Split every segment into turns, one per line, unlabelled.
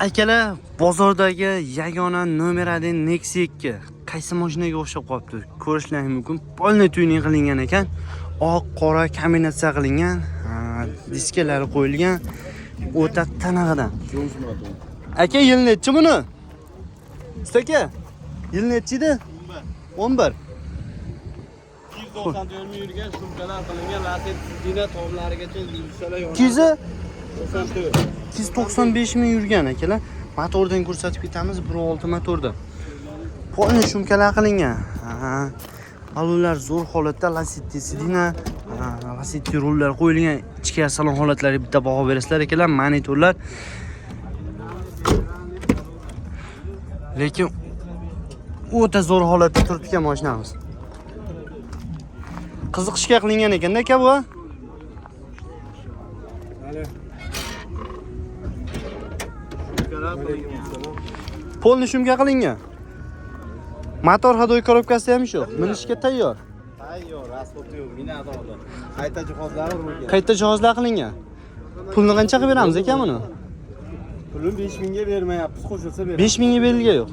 Akalar, bozordagi yagona nomer 1 Nexia 2 qaysi mashinaga o'xshab qolibdi? Ko'rishlaring mumkin. Полный tuning qilingan ekan. Oq, qora kombinatsiya qilingan, diskalari qo'yilgan. O'ta tanag'idan. Aka, yil nechi buni? Aka, yil nechi edi? 11.
294 ming yurgan, shumkalar qilingan, Lacetti dina tomlarigacha yuzsalar yonadi.
200
94.
295 ming yurgan akalar. Motordan ko'rsatib ketamiz, 1.6 motorda. Polni shumkalar qilingan. Ha. Balonlar zo'r holatda, Lacetti sidina, Lacetti rullar qo'yilgan. Ichki salon holatlariga bitta baho berasizlar akalar, monitorlar. Lekin o'ta zo'r holatda turibdi ekan mashinamiz. Qiziqishga qilingan ekanda aka bu.
Shumkalar qilingan.
Polni shumka qilingan. Motor hadoy korobkasi ham yo'q. Minishga tayyor.
Tayyor, rasxodi yo'q, minadi hozir. Qayta jihozlari urilgan.
Qayta jihozlar qilingan. Pulni qancha qilib beramiz aka buni?
Pulni 5000 ga bermayapmiz, qo'shilsa beramiz.
5000 ga berilgan yo'q.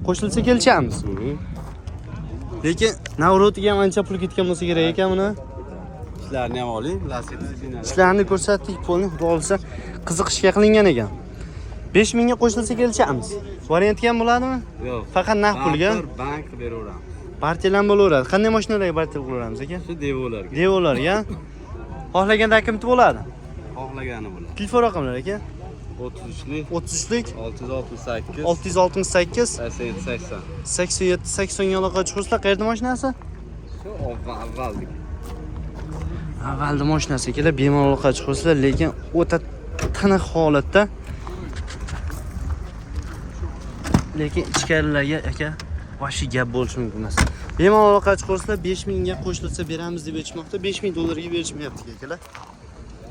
Qo'shilsa kelishamiz. Lekin Navro'tiga ham ancha pul ketgan bo'lsa kerak ekan buni.
Ishlarni ham oling, Lacetti dina.
Ishlarni ko'rsatdik, pulni xudo xohlasa qiziqishga qilingan ekan. 5000 ga qo'shilsa kelishamiz. Variantga ham bo'ladimi?
Yo'q.
Faqat naqd pulga.
Bank qilib beraveramiz.
Bartel ham bo'laveradi. Qanday mashinalarga bartel qilaveramiz aka?
Shu devolarga.
Devolarga. Xohlaganda kimni bo'ladi?
Xohlagani bo'ladi.
Telefon raqamlari aka?
33lik
33lik
668
668
87 80.
87 80 ga aloqa chiqursa, qayerda mashinasi?
Shu avvaldik.
Avvalda mashinasi kelib bemalol aloqa chiqursa, lekin o'ta tiniq holatda. Lekin ichkarilarga aka вообще gap bo'lishi mumkin emas. Bemalol aloqa chiqursa, 5000 ga qo'shilsa beramiz deb aytishmoqda. 5000 dollarga berishmayapti akalar.